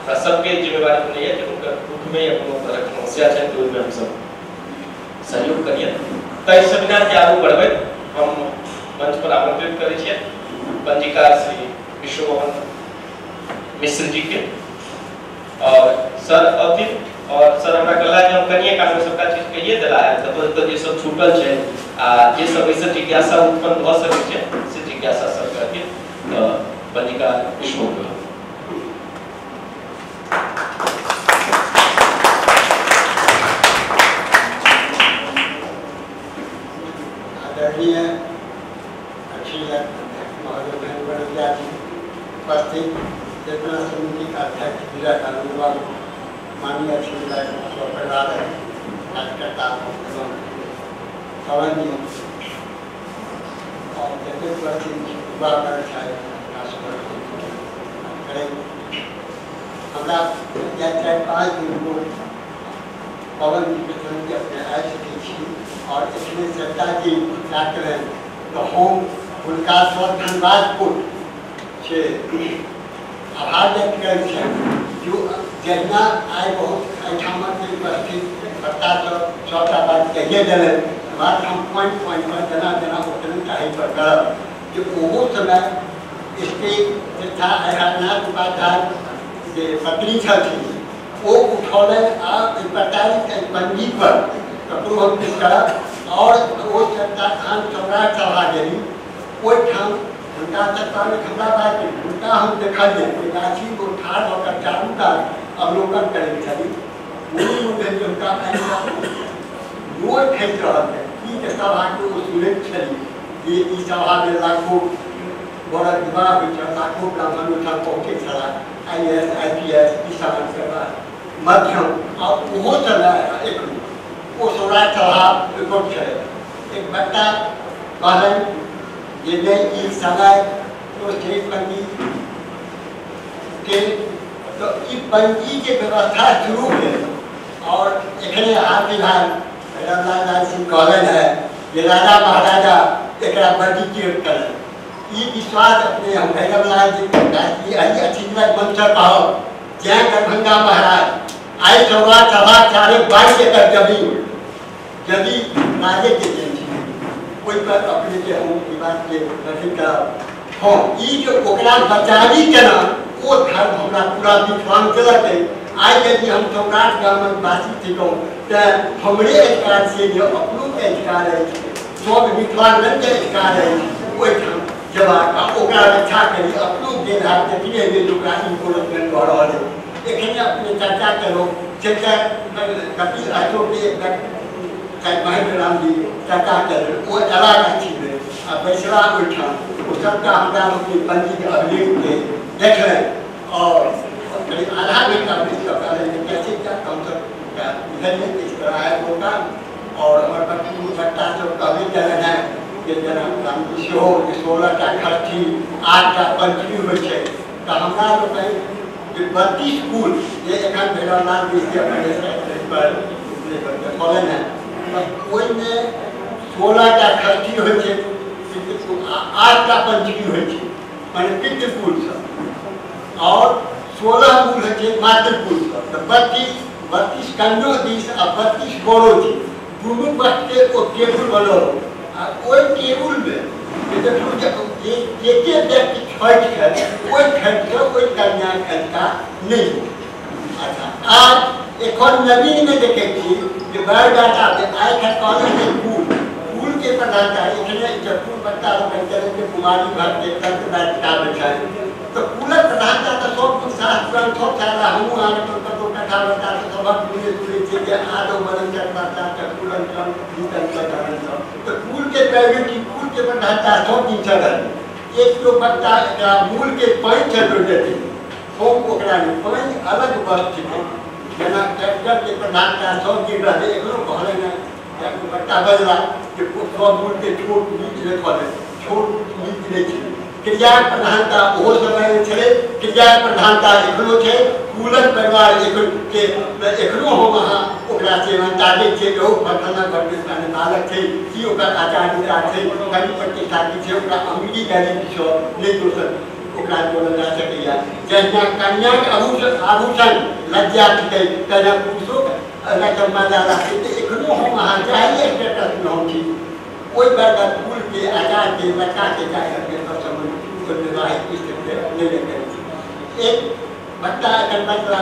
हमरा सबके जिम्मेवारी बनैया जे हुनकर दुखमे या कोनो तरहक समस्या छनि तऽ ओहिमे हमसब सहयोग करियनि। तऽ एहि सेमिनारके आगू बढ़बैत हम मंच पर आमंत्रित करै छियनि पंजीकार श्री विश्वमोहन मिश्र जी के। और सर अथिन और सर हमरा कहला जे हम कनिए कालमे सबटा चीज कहिए देला है, कतौ कतौ जे सब छूटल छै आ जे सब एहिसँ जिज्ञासा उत्पन्न भऽ सकै छै से जिज्ञासा सर करथिन। तऽ पंजीकार विश्वमोहन। आदरणीय अखिल अध्यक्ष महोदय महेंद्र जी, उपस्थित चेतना समिति का अध्यक्ष विजय कानूनवाल, माननीय अखिल परिवार कार्यकर्ता एवं पवन जी और जतेक उपस्थित युवागण छथि करें। हमरा 4-5 दिन पूर्व पवन जी के संग अपने आबि सकै छी और एखने सत्ता जी डॉक्टर तो हम हुनका सब धन्यवाद से आभार व्यक्त करै छियनि जो जहिना आइ बहुत एहिठामक उपस्थित वक्ता सब सबटा बात कहिए देलनि, बात हम पॉइंट पॉइंट पर जेना जेना ओ केलनि ताहि पर करब जे ओहो समय स्त्री तथा हरनाथ उपाध्याय जे पत्नी छथिन ओ उठौलनि आ एहि पंजी पर ककरो हम किछु करब और ओ सत्ता थान सौराठ सभा गेली ओहिठाम हुनका सत्तामे हमरा बात हुनका हम देखलियनि जे गाछी ओ ठाढ़ भऽ कऽ चारू कात अवलोकन करैत छली। मोन भेल जे हुनका नोर खसि रहल छनि की जे सभाके ओ सुनैत छली जे ई सभामे लाखो बड़क विवाह होइ छल, लाखो ब्राह्मण ओहिठाम पहुँचै छलाह, IAS IPS ई समाज सेवा मध्यम आ ओहो समय एखनो ओ सौराठ सभा रिकॉर्ड छलै। एक बच्चा कहलनि जे नहि ई समय तो छै पंजी के, तो ई पंजी के व्यवस्था शुरू भेल और एखने हाल फिलहाल भैरवलाल लाल सिंह कहलनि है जे राजा महाराजा एकरा वर्गीकृत कयलनि। ई विश्वास अपने हम भैरवलाल जी एहि अथिलक मंच कहब जय दरभंगा महाराज आइ सौराठ सभा 22.5 एकड़ जमीन यदि राजे के देन छै ओहि पर अपने के हम ई बात के अथी करब। हाँ, ई जे ओकरा बचाबी केना ओ धर्म हमरा पूरा मिथिलांचलक अइ। आइ यदि हम सौराठ गामक वासी थिकहुँ तऽ हमरे अधिकार से जे अपनोके अधिकार अछि, सब मिथिलांगनके अधिकार अछि ओहिठाम जेबाक आ ओकरा रक्षा करी। अपनो गेल हैत देखने हेबै जे ओकरा इन्क्रोचमेंट भऽ रहल अछि। एखने अपने चर्चा केलहुँ चर्चा कपिल अशोक महेंद्र राम जी चर्चा केलनि, ओ अयला गाछीमे आ बैसला ओहिठाम, ओ सबटा हमरा लोकनि पंजीके अभिलेखके देखलनि और करीब आधा घंटा बैस कऽ कहलनि जे कैसे क्या हमसब बुझलियै इस तरह है मौका। और हमर बच्चा सब कहबे केलनि हेँ जे जेना रामजी सेहो जे 16टा षष्ठी 8टा पंचमी होइ छै तऽ हमरा लोकनि जे 32 कुल जे एखन भैरवलाल जी अपन पर देखौलनि हेँ ओहिमे 16टा षष्ठी होइ छै 8टा पंचमी होइ छै माने पितृकुलसँ और 16 कुल होइ छै मातृकुलसँ। तऽ 32 कन्यो दिस आ 32 बड़ो दिस दुनू पक्षके ओ टेबुल बनल आ ओहि टेबुलमे जे देखलहुँ जे जे व्यक्ति छठि छथि ओहि छठिसँ ओहि कन्याके अधिकार नहि हो। अच्छा, आब एखन नवीनमे देखै छी जे बायोडाटा आइ एखन कहलनि जे कुल कुलके प्रधानता एखने कुल बच्चा लोकनि चलै छै कुमारी भट्टके तंत्र छनि तऽ कुलक प्रधानता तऽ सब कुछ शास्त्र सब छला। हमहूँ अहाँके कतहु कथा बता तऽ सभक मुँहे सुनै छियै जे आदौ वरण तऽ कुलके प्रायोरिटी कुलके प्रधानता सब दिनसँ रहलै। एक जो बच्चा एकरा मूलके पानिसँ जोड़ि देथिन हम ओकरा नहि, पानि अलग वस्तु छै। जेना ट्रैक्टरके प्रधानता सब दिन रहलै, एखनो कहलनि हेँ बच्चा बजला जे सब मूलके छोट नीच देखल छोट नीच नहि छै। क्रिया प्रधानता ओहो समय छलै, क्रिया प्रधानता एखनो छै। कुलक परिवार के एखनो हम अहाँ ओकरा से मान्यता दै छियै जे फलाना घरके बालक छै की ओकर आचार विचार छै, कनि प्रतिष्ठा की छै, ओकरा अमीरी गरीबीसँ नहि दोसर ओकरा जोड़ल जा सकैए। जहिना कन्याके आभूषण लज्जा थिकै तहिना पुरुषोके मर्यादा छै। तऽ एखनो हम अहाँ जाहि स्टेटसमे हम छी ओहि बरगद फूलके आचारके बच्चाके जाहि सम्बन्धित वैवाहिक स्थितिके निर्णय करै छी। एक बच्चा एखन बचला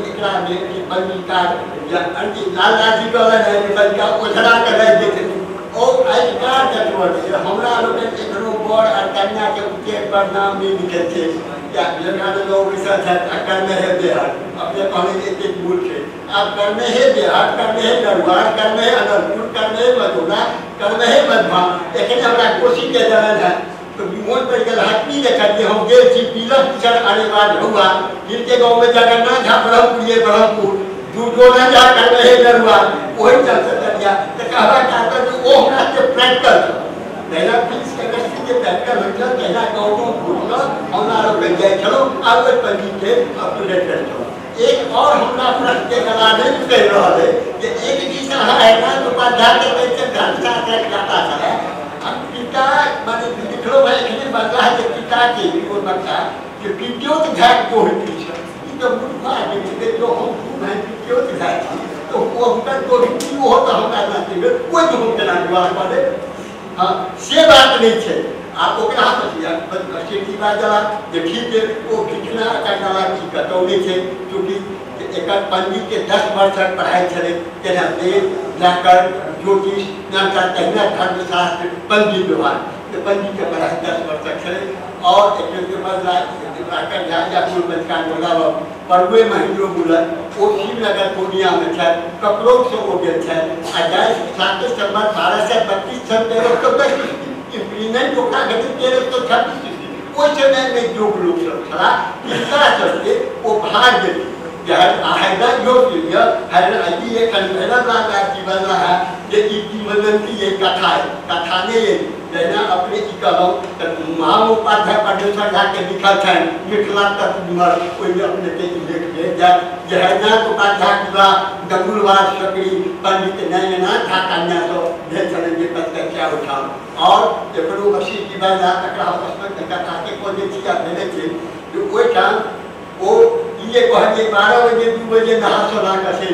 एकरामे पंजीकार लालदास जी कहलनि हेँ जे पंजीकार ओझरा कऽ राखि दै छथिन, ओ अधिकार जतबल छै। हमरा लोकनि एखनो बर आ कन्याके उच्चेर पर नाम नहि लिखै छै। या विवेकानंद बाबू बैसल छथि आ करने हे बेहट, अपने कहने जे एतेक मूल छै। आब करने हे बेहट, करने हे नरुआर, करने हे अनन्तपुर, करने हे मधुबना, करने हे मधुबा। एखने हमरा कोशीके जनन है तो मोन पड़ि गेल हटनी देखलियै। हम गेल छी पीलक पिछड़ अरेवाज हुआ जिनके गाँवमे जगन्नाथ झा ब्रह्मपुरिये ब्रह्मपुर दुर्योधन झा करने हे नरुआ, ओहि चलते चलिया। तऽ कहबाक तात्पर्य जे ओ हमरा से प्रैक्टिकल छल। तहिना फिजिक्स केमिस्ट्री के प्रैक्टिकल होइ छल तहिना गाँव गाँव घुमि कऽ हमरा लोकनि जाइ छलहुँ आ ओहि पंजीके अप टू डेट करै छलहुँ। एक और हमरा प्रश्न के गला नहीं उतरि रहल है जे एक दिस अहाँ हरिनाथ उपाध्याय के कहै छियै धर्मशास्त्रक ज्ञाता छलै आ पिता माने लिखलो भाई एखने बजला जे पिता के ओ बच्चा के पितियोत झाक दोहित्री छल। ई तऽ मूर्ख आदमी छै। जो हम दू भाई पितियोत झाक छी तऽ ओ हुनकर दोहित्री ओहो तऽ हमरा नाते भेल, ओहि दुनू केना विवाह कऽ लेब? हाँ से बात नहीं छै। आ ओकरा सेठी बाजला जे ठीक है ओ भिखना चंडाला की कतौ नहि छै। चूँकि एकर पंजीके 10 वर्षक पढ़ाइ छलै, तेना वेद व्याकरण ज्योतिष नामता तहिना धर्मशास्त्र पंजी व्यवहार तऽ पंजीके पढ़ाइ 10 वर्षक छलै। और एक बजला झा या कुल पंचकार बोलाब परवे महेन्द्रो बोलत ओ शिवनगर पूर्णियामे छथि, ककरोसँ ओ गेल छथि आ जाइ 7 सितम्बर 1232 सन 1314 ईस्वी इम्प्लीमेंट ओकरा भेलै 1326 ईस्वी। ओहि समयमे योग लोकसभ छलाह तिनका सबके ओ भाग गेल। भैरव जी बजला है जे ई किंवदंती ये कथा है, कथा नहि अइ। जहिना अपने ई कहलहुँ तऽ महामोपाध्याय परमेश्वर झा के लिखल छनि मिथिला तत्व विमर्श, ओहिमे अपनेके ई लेख भेट जायत जे हरिनाथ उपाध्याय विवाह गंगुलवार सकरी पंडित नयननाथ झा कन्यासँ भेल छलनि जे प्रत्यक्षा ओहिठाम। और एकरो वशिष्ठ जी बजला तकरा हम कथाके कऽ दै छी आ भेलै छै जे ओहिठाम ओ ई जे कहलियै 12 बजे 2 बजे नहा सोना कऽ से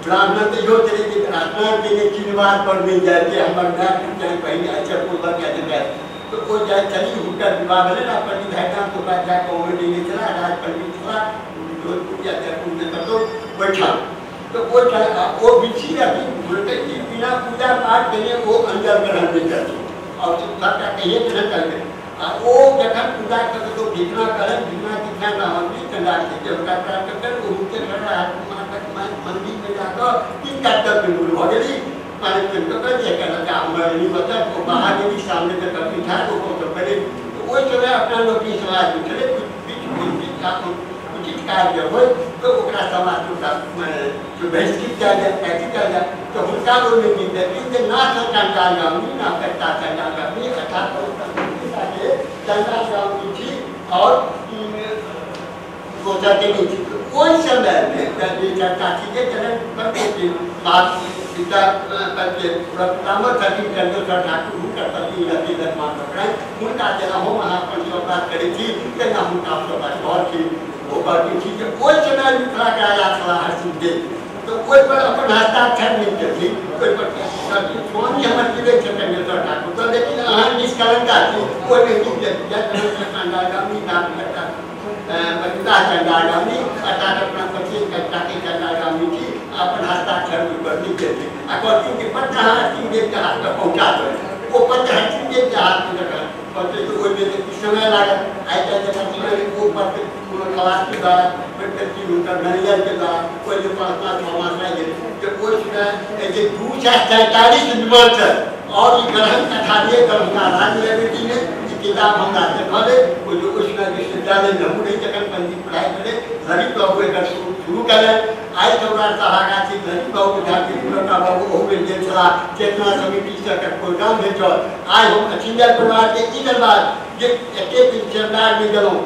ब्राह्मण तऽ इहो छलै जे स्नान केने चिनवार पर नहि जाइ छै, हमर माय चाहे बहिन अच्छा पूर्वक या जाय तऽ ओ जाइ छली। हुनकर विवाह भेलै ने पंडित हरिनाथ उपाध्याय गाँवमे नहि छलाह, राज पंडित छलाह जोधपुर या जयपुरमे कतहु ओहिठाम। तऽ ओहिठाम ओ बिछी रहथिन, हुनकर ई बिना पूजा पाठ केने ओ अंजल ग्रहण नहि करथिन और सबटा कहिए के नहि करबै। आ ओ जखन पूजा कऽ कऽ भिखना करनि, भिखना तिखना रहल चंडाल के हुनका प्राप्त कर ओ हुनके मन्दिरमे जाकऽ 3 टा बिंदु भऽ गेली। माने जे बचत ओ बाहर गेली सामने तऽ करथिन ठाढ़ ओ करै। तऽ ओहि समय अपना लोक ई समाजमे छलै उचित कार्य होइ तऽ ओकरा समाज ओकरा माने बहिष्कृत कयल जाय, अथी कयल जाय। तऽ हुनका ओहिमे नीक देथिन जे ना चंडाल गामनी ना कट्टा चंडाल गामनी, अर्थात चंडाल गामनी छी और दोसर के नहि छी। ओहि समयमे चर्चा छी जे बात पिता पितामह छथिन चंद्रेश्वर ठाकुर, हुनकर पत्नी रहथिन लक्ष्मण ठाकुर। हुनका जेना हम अहाँ अपन सब बात करै छी तेना हुनका सब बात कहल छी। ओ कहलखिन छी जे ओहि समय मिथिलाके राजा छलाह हरसिंह देव, तऽ ओहिपर अपन हस्ताक्षर नहि केलखिन। ओहिपर स्वामी हमर जीबै छै चंद्रेश्वर ठाकुर तऽ, लेकिन अहाँ निष्कलंका छी ओहिमे नीक चंडाल नाम बनिता चंडाल गामनी अर्थात अपना पति कविता चंडाल गामनी छी अपन हस्ताक्षर ओहिपर नहि केलखिन आ कहलखिन कि पत्र अहाँ हरसिंह देवके हाथमे पहुँचा देबै। ओ पत्र हरसिंह देवके हाथमे जखन पहुँचै तऽ ओहिमे तऽ किछु समय लागल। आइ काल्हि जखन ओ पत्र खलासी द्वारा हुनकर मैनेजरके द्वारा ओहिमे 5 मास 6 मास लागि गेल। तऽ ओहि समय जे 247 विमर्श और ई ग्रहण कथा लिए दरभंगा राज लाइब्रेरीमे ई किताब हमरा देखल अइ। ओ जे ओहि समय विश्वविद्यालयमे हमहूँ रही जखन पंजी पढ़ाइ भेलै, ललित बाबू एकर शुरू कयलनि। आइ सौराठ सभागाछी ललित बाबू विद्यार्थी बाबू ओहू बेर गेल छलाह, चेतना समितिसँ एकर प्रोग्राम भेल छल। आइ हम अछिंजल परिवारके ई दरबार जे एतेक दिन सेमिनारमे गेलहुँ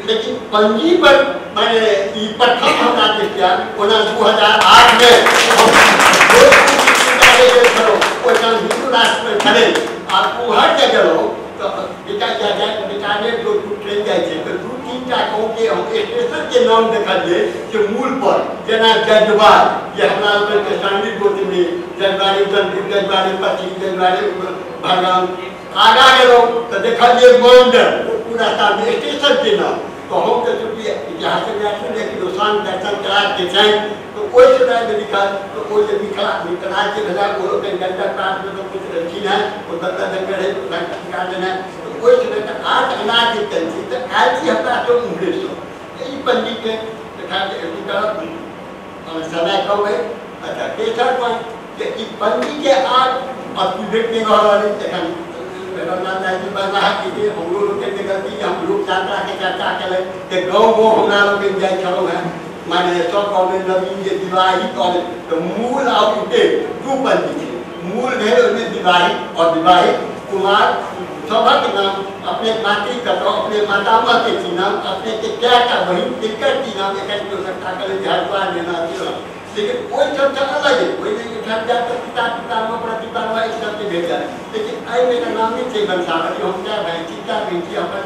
लेकिन पंजी पर माने ई प्रथम हमरा दृष्टिया। ओना 2008 में गेल छलहुँ, ओहिठाम हिन्दू राष्ट्रमे छलै आ उम्हर जे गेलहुँ तो बीकानेर जोधपुर ट्रेन जाइ छै तऽ 2-3 टा गाँवके हम स्टेशनके नाम देखलियै जे मूल पर, जेना जजवार, जे हमरा लोकनिके शामिल गोत्रमे जजवारी जनपुर, जजवारी पश्चिम, जजवारी भगान। आगाँ गेलहुँ तऽ देखलियै मांडर, पूरा सामने स्टेशनके नाम। तो हम तो चूँकि इतिहास में लेकिन शान दर्शन के छनि तो ओहि समयमे लिखल, तो ओ जे मिथिला मिथिलाके भेला ओ लोकनि गंडक प्रान्तमे तो कुछ रहथिन हेँ, ओ दत्ता जंगल रहै देने। तो ओहि समय तऽ आठ अनाज जे करै छी तऽ आयल छी हमरा सब उम्हरेसँ। ई पंजीके करब समय कम अइ। अच्छा, तेसर पॉइंट जे ई पंजीके आब अपटूडेट नहि भऽ रहल अइ। एखन रघुनाथ जी बजलाह कि जे हमरो लोकनिके गलती जे हम लोक यात्राके चर्चा केलनि तऽ गाँव गाँव हमरा लोकनि जाइ छलहुँ हेँ, माने सब गाँवमे नवीन जे विवाहित अबै तऽ मूल आ उटे 2 पंजी छै। मूल भेल ओहिमे विवाहित और विवाहित कुमार सभक नाम, अपने मातृ कतऽ, अपने मातामहके की नाम, अपने के कएटा बहिन केकर की नाम, एखन केओ चर्चा करै जे हरिद्वार लेना छै, लेकिन ओहि सबसँ अलग है। ओहिमे एहिठाम जा कऽ पिता पितामह प्रतिपितामह ई सबके भेटल, लेकिन एहिमे तऽ नाम नहि छै वंशावली। हम कए भाइ छी, कए बहिन छी, हमर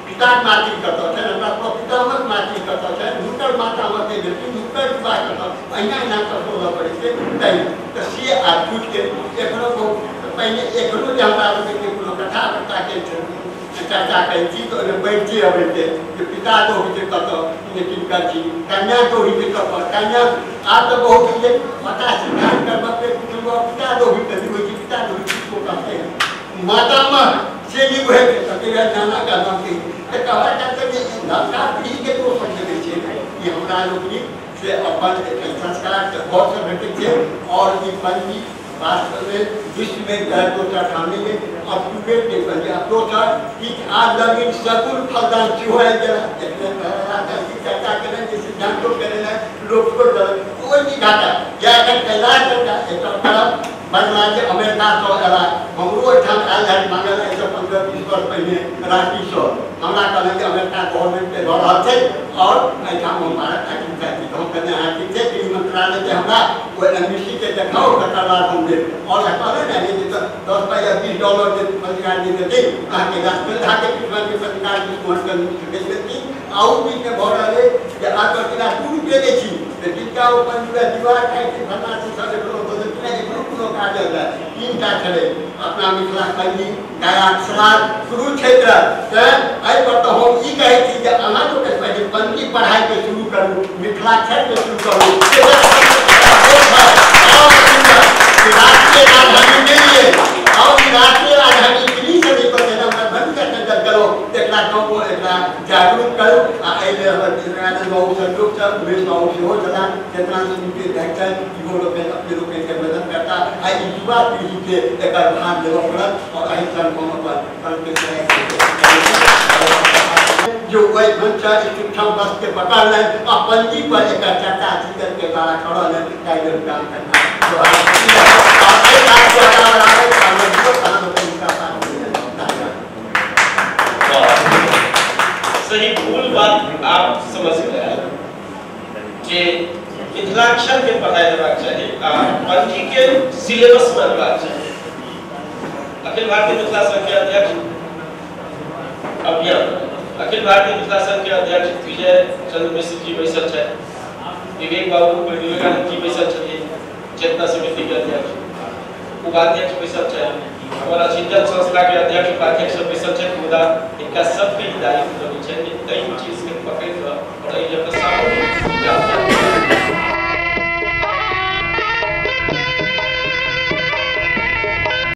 पिताक मातृ कतऽ छनि, हमरा पितामहक मातृ कतऽ छनि, हुनकर मातामहके भेलखिन, हुनकर विवाह कतऽ, अहिना अहिना कऽ शोधऽ पड़ै छै। तैँ तऽ से आब छूटि गेल। एखनो बहुत पहिने एखनो जे हमरा लोकनिके कोनो कथा वार्ताके चर्चा करै छी तऽ ओहिमे बैठते अबै छै जे पिता दोही छै कतऽ, किनकर छी, कन्या दोही छै कतऽ, कन्या आब तऽ बहुत जे पता सिद्धांत करबके पिता दोही कथी होइ छै, पिता दोही किसको कहते हैं, मातामह से भी वही छै, नाना का नाम के तऽ कहबाक चाहते जे नवका पीढ़ीके दोष देबै छै। ई हमरा लोकनिक से अपन संस्कारके गौरसँ भेटै छै। और ई पंजी वास्तवमे विश्वमे दोसर ठाम नहि अप टू डेट नहि पंजी। आब दोसर किछु आज नवीन सगुन फलदान सेहो आबि गेल। एखने चर्चा केलनि जे सिद्धान्तो केलनि, लोक छोड़ि देलक ओहि घाटा। या एखन कैलाश एकटा करब बजला जे अमेरिकासँ अयला, हमरो ओहिठाम आयल रहै मांगल एहिसँ 15-20 वर्ष पहिने राँचीसँ, हमरा कहलनि जे अमेरिका गवर्नमेंटके भऽ रहल छै और एहिठाम हम भारत चाहै छी। तऽ हम कहने अहाँ ठीक छै, गृह मंत्रालयके हमरा ओहि एम.बी.सी के देखाउ, तकर बाद हम देब। और कहले ने जे 10 पाइ या $20 जे पञ्जीकार जे देथिन अहाँके राष्ट्रके पृथ्वी पञ्जीकार देथिन। आ ओ बीचमे भऽ रहल अइ जे आब किला 2 रुपये दै छी तऽ जिनका ओ पंजीकार दीवार खाइ छै फलना छै सब एकरो दऽ देथिन, एकरो कोनो काज रहै। 3 टा छलै अपना मिथिला पंजी, गायाक्षराज, कुरुक्षेत्र। तैँ एहिपर तऽ हम ई कहै छी जे अहाँ लोकनि पहिले पंजी पढ़ाइके शुरू करू, मिथिलाक्षरके शुरू करू। राष्ट्रीय राजधानी के लिए और राष्ट्रीय राजधानी दिल्ली से लेकर जेना गेलहुँ एकरा गाँव एकरा जागरूक करू। आ एहि लेल हमर विवेकानंद बाबू सहयोग छल, उमेश बाबू सेहो छलाह, चेतना समितिके अध्यक्ष छथि, इहो लोकनि अपने लोकनिके मदद करता। आ ई युवा पीढ़ीके एकर भार लेबऽ पड़त। और एहि संग हम अपन जो ओहि मंच सूक्ष्म वस्तु के पकड़लनि आ पंजी पर एकर चर्चा चिंतन के द्वारा करलनि, ताहि लेल काम करना। सही मूल बात आप समझ गए जे मिथिलाक्षर के पढ़ाई देबाक चाही आ पंजी के सिलेबस में अनबाक चाही। अखिल भारतीय मिथिला संघ के अध्यक्ष अभियान, अखिल भारतीय मिथिला संघ के अध्यक्ष विजय चंद्र मिश्र जी बैसल छथि, विवेक बाबू विवेकानंद जी बैसल छथिन, चेतना समिति के अध्यक्ष, उपाध्यक्ष बैसल छथि, हमारा चिंतन संस्था के अध्यक्ष उपाध्यक्ष सब बैसल छथि। मुदा इनका सबके दायित्व बनै छै जे एहि चीज के पकड़ि कऽ और एहि लऽ कऽ सामूहिक